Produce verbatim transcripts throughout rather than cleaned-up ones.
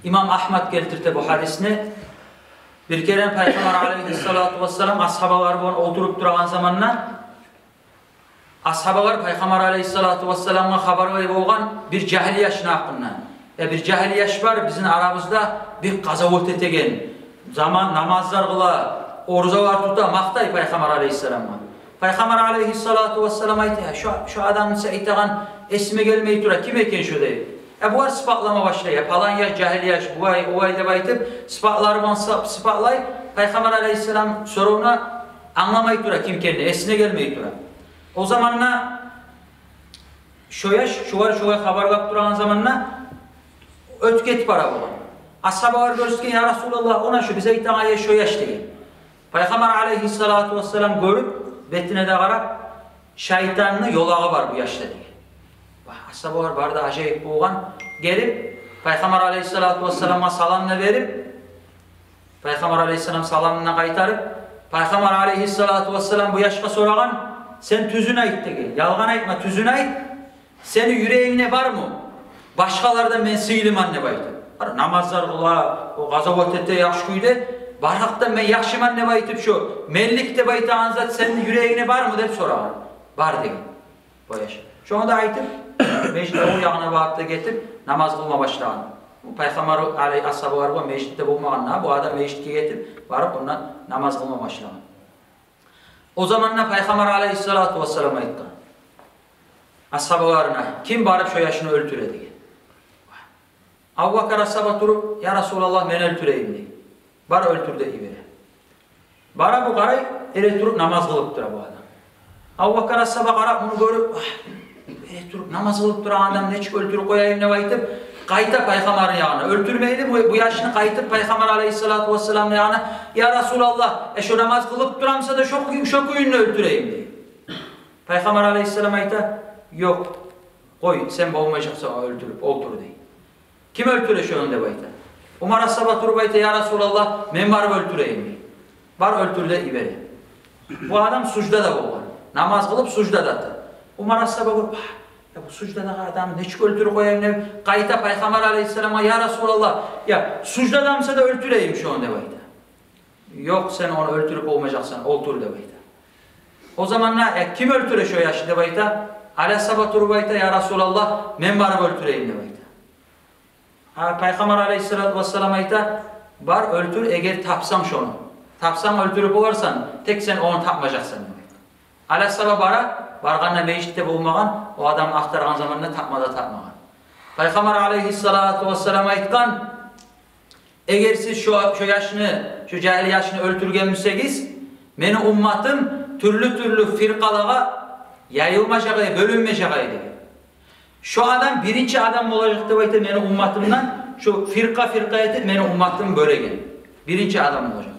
Имам Агьмад гелтирте бу гьадисни. Бир керен Пайхаммар алайгьиссалату вассалам асгьабалар булан олтуруп турагъан заманда, асгьабалар Пайхаммар алайгьиссалату вассаламгъа хабарлай болгъан бир жагьил яшны гьакъындан. Я бир жагьил яш бар, бизин арабызда бир къазават этеген, заман намазлар къыла, оразалар тута, макътай Пайхаммар алайгьиссаламгъа. Пайхаммар алайгьиссалату вассалам айта: «Я, шо, шо адамны сен айтагъан эсиме гелмей тура, ким экен шо?» — дей. Я булар сыпатлама башлай, я палан яш, жагьил яш, булай, олай деп айтып, сыпатлар булан сып-, сыпатлай. Пайхаммар алайгьиссалам соравну англамай тура, ким экени эсине гелмей тура. О заманда шо яш, шолар шолай хабарлап турагъан заманда оьтюп гетип бара болгъан. Асгьабалар гёрсетген: «Я Расулаллагь, она шо биз айтагъан яш, шо яш», — деген. Пайхаммар алайгьиссалату вассалам гёрюп, бетине де къарап: «Шайтанны ёлагъы бар бу яшда», — деген. Вагь, асгьабалар бары да ажайып болгъан. Гелип, Пайхаммар алайгьиссалату вассаламгъа саламны берип, Пайхаммар алайгьиссалам саламны къайтарып, Пайхаммар алайгьиссалату вассалам бу яшгъа сорагъан: «Сен тюзюн айт, — деген, — ялгъан айтма, тюзюн айт. Сени юрегингде бармы башгъалардан мен сыйлыман деп айтып? Къара, намазлар къыла, о къазават эте яхшы кюйде, бар гьакъдан мен яхшыман деп айтып, шо менлик деп айтагъан зат сени юрегингде бармы?» — деп сорагъан. «Бар», — деген бу яш. Шону да айтып, межитге о ягъына багъып да гетип, намаз къылма башлагъан. Бу Пайхаммар алай-, асгьабалар бу межитде болмагъанда, бу адам межитге гетип, барып онда намаз къылма башлагъан. О заманда Пайхаммар алайгьиссалату вассалам айтгъан асгьабаларына: «Ким барып шо яшны оьлтюре?» — деген. Абубакар асгьаба туруп: «Я Расулаллагь, мен оьлтюрейим», — дей. «Бар, оьлтюр», — деп йибере. Бара бу, къарай, эретуруп намаз къылып тура бу адам. Абубакар асгьаба къарап, муну гёрюп: «Агь, эретуруп намаз къылып турагъан адамны нечик оьлтюрюп къояйым?» — деп айтып, къайта Пайхаммарны ягъына, оьлтюрмейли бу, бу яшны, къайтып Пайхаммар алайгьиссалату вассаламны ягъына: «Я Расулаллагь, э, шо намаз къылып турамса да, шо кюй-, шо кюйюнде оьлтюрейим», — дей. Пайхаммар алайгьиссалам айта: «Ёкъ, къой, сен болмажакъсан оьлтюрюп, олтур», — дей. «Ким оьлтюре шону?» — деп айта. Умар асгьаба туруп айта: «Я Расулаллагь, мен барып оьлтюрейим», — дей. «Бар, оьлтюр», — деп йибере. Бу адам суждада болгъан. Намаз къылып суждада тура. Умар асгьаба гёрюп: «Агь, я бу суждадагъы адамны нечик оьлтюрюп къояйым?» — деп, къайта Пайхаммар алайгьиссаламгъа: «Я Расулаллагь, я суждадамса да оьлтюрейим шону?» — деп айта. «Ёкъ, сен ону оьлтюрюп болмажакъсан, олтур», — деп айта. О заманда: «Э, ким оьлтюре шо яшны?» — деп айта. Али асгьаба туруп айта: «Я Расулаллагь, мен барып оьлтюрейим», — деп айта. А, Пайхаммар алайгьиссалату вассалам айта: «Бар, оьлтюр, эгер тапсанг шону. Тапсанг, оьлтюрюп боларсан, тек сен ону тапмажакъсан», — деп айта. Али асгьаба бара, баргъанда межитде болмагъан, о адамны ахтаргъан заманда тапма да тапмагъан. Пайхаммар алайгьиссалату вассалам айтгъан: «Эгер сиз шо, шо яшны, шо жагьил яшны оьлтюрген бусагъыз, мени умматым тюрлю-тюрлю фиркъалагъа яйылмажакъ эди, бёлюнмежек эди. Шо адам биринчи адам болажакъ, — деп айта, — мени умматымдан, шо фиркъа-фиркъа этип мени умматым бёлеген биринчи адам болажакъ».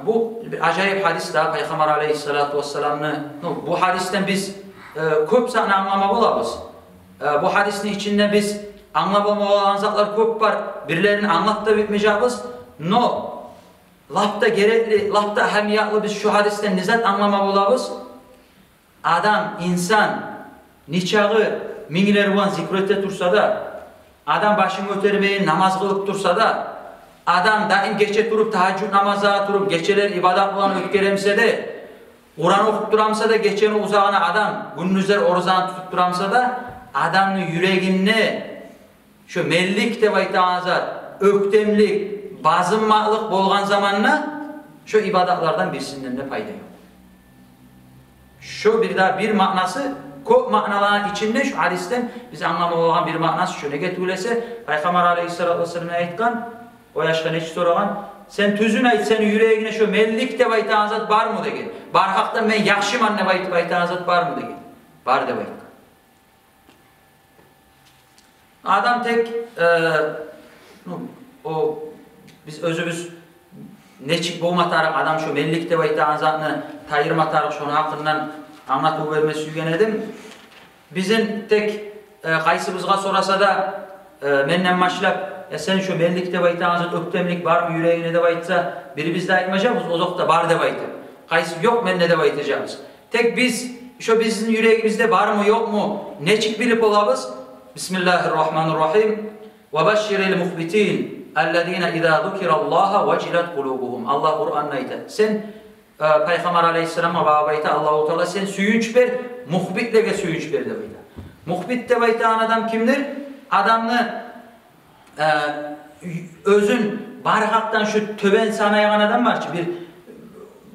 Бу бир ажайып гьадис да Пайхаммар алайгьиссалату вассаламны. Ну, бу гьадисден биз, э, кёп затны англама болабыз. Э, бу гьадисни ичинде биз англама болагъан затлар кёп бар. Бирлерин англап да битмежекбиз. Но лап да герекли, лап да агьамиятлы биз шу гьадисден не зат англама болабыз? Адам, инсан нечакъы минглер булан зикру эте турса да, адам башын гётермейин намаз къылып турса да, адам даим гече туруп, тагьажжуд намазлагъа туруп, гечелер ибадат булан оьтгеремсе де, Къуран охуп турамса да, гечени узагъына адам гюндюзлер оразаны тутуп турамса да, адамны юрегинде шо менлик деп айтагъан зат, оьктемлик, базынмакълыкъ болгъан заманда шо ибадатлардан бирисинден де пайда ёкъ. Шо бир де бир маънасы, кёп маъналаны ичинде шу гьадисден биз англама болагъан бир маънасы шо. Неге тюгюл эсе, Пайхаммар алайгьиссалату вассалам айтгъан, о яшгъа нечик сорагъан: «Сен тюзюн айт, сени юрегингде шо менлик деп айтагъан зат бармы?» — деген. «Бар гьакъдан мен яхшыман деп айтып айтагъан зат бармы?» — деген. «Бар», — деп айтгъан. Адам тек, э, ну, о, биз оьзюбюз нечик болма тарыкъ, адам шо менлик деп айтагъан затны тайдырма тарыкъ, шону гьакъындан англатыв берме сюйген эдим. Бизин тек, э, къайсыбызгъа сораса да, э, менден башлап: «Э, сен шо менлик деп айтагъан зат, оьктемлик бармы юрегингде?» — деп айтса, бирибиз де айтмажакъбыз, озокъда, «Бар», — деп айтып. Къайсы «Ёкъ менде», — деп айтажакъбыз. Тек биз, шо бизин юрегибизде бармы, ёкъму, нечик билип болабыз? Бисмиллагьир рагьманир рагьим. Ва башширил мухбитин, аллазина иза зукираллагьу важилат къулубугьум. Аллагь Къуранда айта. Сен, э, Пайхаммар алейгьиссаламгъа багъып айта Аллагьу Таала, сен сююнч бер, мухбитлеге сююнч бер деп айта. Мухбит деп айтагъан адам кимдир? Адамны, э, оьзюн бар халкъдан шу тёбен санайгъан адам бар чы, бир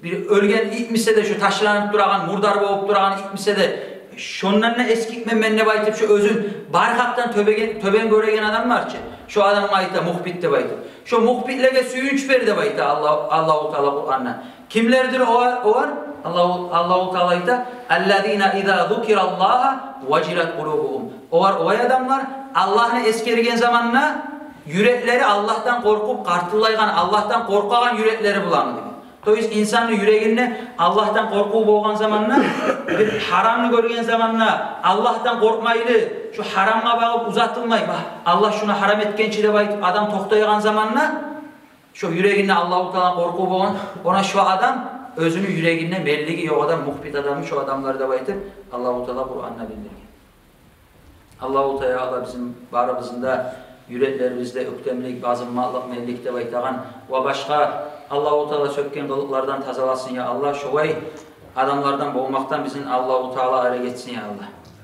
бир оьлген ит мисе де, шу ташланып турагъан, мурдар болуп турагъан ит мисе де, шондан да эсгикмен мен деп айтып, шу оьзюн бар халкъдан тёбеген, тёбен гёреген адам бар чы. Шу адамгъа айта мухбит деп айтып. Шу мухбитлеге сююнч бер деп айта Аллагь, Аллагьу Таала Къуранда. Кимлердир олар? Олар? Аллагьу, Аллагьу Таала айта: «Аллазина иза зукираллагьу важилат къулубугьум». Олар олай адамлар, Аллагьны эсгерген заманда юреклери Аллагьдан къоркъуп къартыллайгъан, Аллагьдан къоркъагъан юреклери булан деген. То есть инсанны юрегинде Аллагьдан къоркъув болгъан заманда, бир гьарамны гёрген заманда, Аллагьдан къоркъмайлы, шу гьарамгъа багъып узатылмай, ба, Аллагь шуну гьарам этген чи деп айтып адам токътайгъан заманда, шу юрегинде Аллагьу Таала къоркъув болгъан, она шу адам оьзюню юрегинде менлиги ёкъ адам, мухбит адамны шу адамлар деп айтып Аллагьу Таала Къуранда билдирген. Аллагьу Таала бизин барыбызны да юреклерибизде оьктемлик, базынмакълыкъ, менлик деп айтагъан ва башгъа Аллагьу Таала сёкген къылыкълардан тазаласын, я Аллагь. Шолай адамлардан болмакъдан бизин Аллагьу Таала арек этсин, я Аллагь.